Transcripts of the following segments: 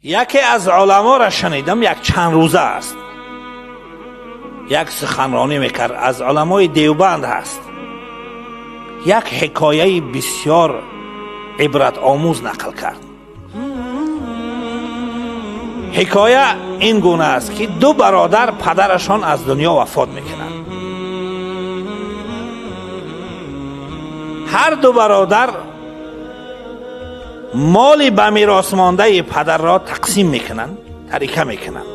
Яке аз уламоро шунидам, як чанд рӯза аст, як суханронӣ мекард, аз уламои Девбанд ҳаст. Як ҳикояи бисёр ибратомӯз нақл кард. Ҳикоя ин гуна аст, ки ду бародар падарашон аз дунё вафот мекунанд. Ҳар ду бародар моли ба мерос мондаи падарро тақсим мекунанд, тарика мекунанд.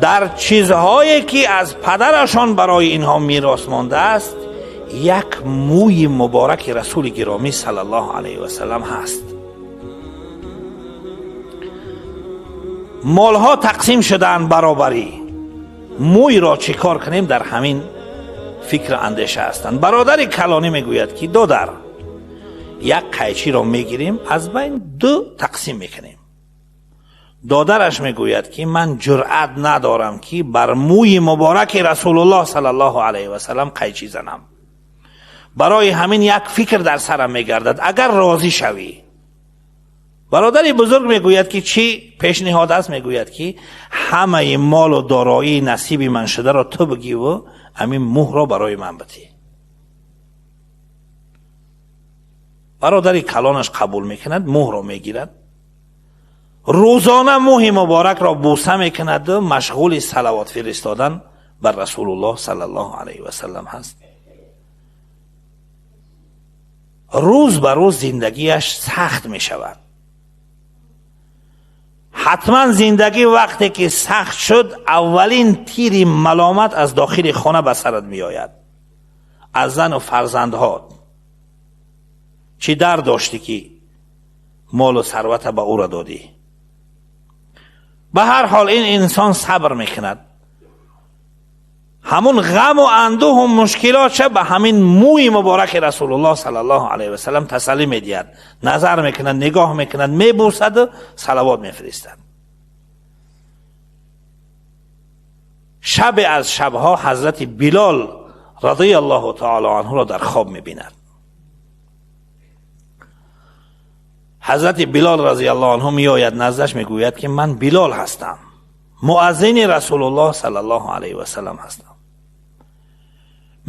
Дар чизҳое ки аз падарашон барои инҳо мерос мондааст, як мӯи мубораки расули гиромӣ саллаллоҳу алайҳи васаллам ҳаст. Молҳо тақсим шудаанд баробарӣ, мӯйро чӣ кор кунем, дар ҳамин фикру андеша ҳастанд. Бародари калонӣ мегӯяд, ки додар, як қайчиро мегирем, аз байн ду тақсим мекунем. Додараш мегӯяд, ки ман ҷуръат надорам, ки бар мӯи мубораки расулуллоҳ саллаллоҳу алайҳи васаллам қайчӣ занам. Барои ҳамин як фикр дар сарам мегардад, агар розӣ шавӣ. Бародари бузург мегӯяд, ки чӣ пешниҳод аст? Мегӯяд, ки ҳамаи молу дороии насиби ман шударо ту бигиву ҳамин мӯҳро барои ман битӣ. Бародари калонаш қабул мекунад, мӯҳро мегирад, рӯзона мӯҳи муборакро бӯса мекунаду машғули салавот фиристодан бар расулуллоҳ саллаллоҳу алайҳи васаллам ҳаст. Рӯз ба рӯз зиндагиаш сахт мешавад. Ҳатман зиндагӣ вақте ки сахт шуд, аввалин тири маломат аз дохили хона ба сарат меояд, аз зану фарзандҳо. Чӣ дар доштӣ, ки молу сарвата ба ӯра додӣ? Ба ҳар ҳол ин инсон сабр мекунад. Ҳамун ғаму андӯҳу мушкилотша ба ҳамин мӯи мубораки расулуллоҳ саллаллоҳу алайҳи васаллам тасаллӣ медиҳад, назар мекунад, нигоҳ мекунад, мебӯсаду салавот мефиристад. Шабе аз шабҳо ҳазрати Билол радиаллоҳу таоло анҳуро дар хоб мебинад. Ҳазрати Билол разиаллоҳу анҳу меояд наздаш, мегӯяд, ки ман Билол ҳастам, муаззини расулуллоҳ саллаллоҳу алайҳи васаллам ҳастам,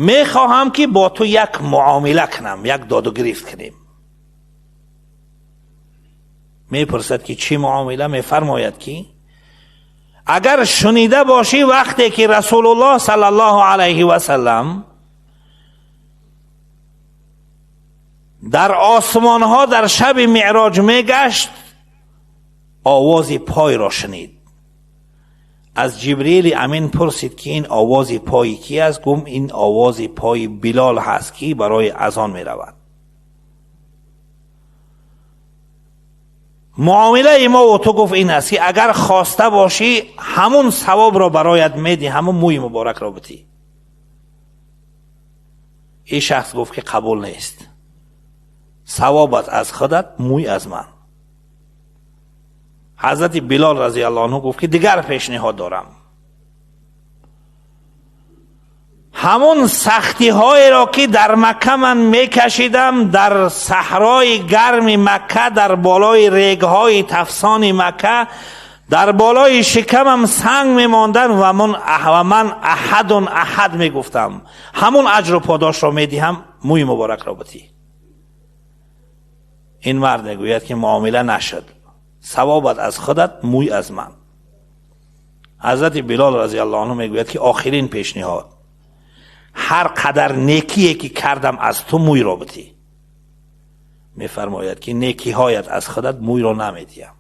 мехоҳам, ки бо ту як муомила кунам, як доду гирифт кунем. Мепурсад, ки чӣ муомила? Мефармояд, ки агар шунида бошӣ, вақте ки расулуллоҳ саллаллоҳу алайҳи васаллам дар осмонҳо дар шаби меъроҷ мегашт, овози пойро шунид. Аз ҷибрили амин пурсид, ки ин овози пои ки аст? Гуфт, ин овози пои Билол ҳаст, ки барои азон меравад. Муомилаи мо ва ту, гуфт, ин аст, ки агар хоста бошӣ, ҳамун савобро бароят медиҳ, ҳамун мӯи муборакро битӣ. Ин шахс гуфт, ки қабул нест, савобат аз худат, мӯй аз ман. Ҳазрати Билол разиаллоҳу анҳу гуфт, ки дигар пешниҳод дорам. Ҳамун сахтиҳоеро, ки дар Макка ман мекашидам, дар саҳрои гарми Макка, дар болои регҳои тафсони Макка, дар болои шикамам санг мемонданд ва ман аҳадун аҳад мегуфтам, ҳамун аҷру подошро медиҳам, мӯи муборакро битӣ. Ин мард мегӯяд, ки муомила нашуд, савобат аз худат, мӯй аз ман. Ҳазрати Билол разиаллоҳу анҳу мегӯяд, ки охирин пешниҳод, ҳар қадар некие ки кардам, аз ту мӯйро битӣ. Мефармояд, ки некиҳоят аз худат, мӯйро намедиҳам.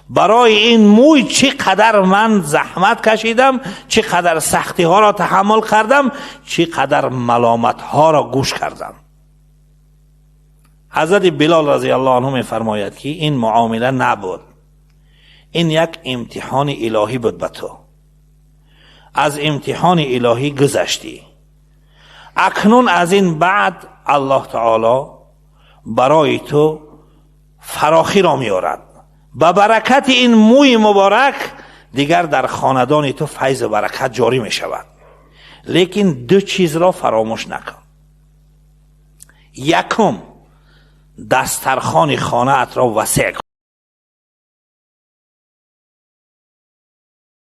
Барои ин мӯй чӣ қадар ман заҳмат кашидам, чӣ қадар сахтиҳоро таҳаммул кардам, чӣ қадар маломатҳоро гӯш кардам. Ҳазрати Билол разиаллоҳу анҳу мефармояд, ки ин муомила набуд, ин як имтиҳони илоҳӣ буд ба ту. Аз имтиҳони илоҳӣ гузаштӣ. Акнун аз ин баъд аллоҳ таоло барои ту фарохиро меорад. Ба баракати ин мӯи муборак дигар дар хонадони ту файзу баракат ҷорӣ мешавад. Лекин ду чизро фаромӯш накун. Якум, дастархони хонаатро васеъ кун.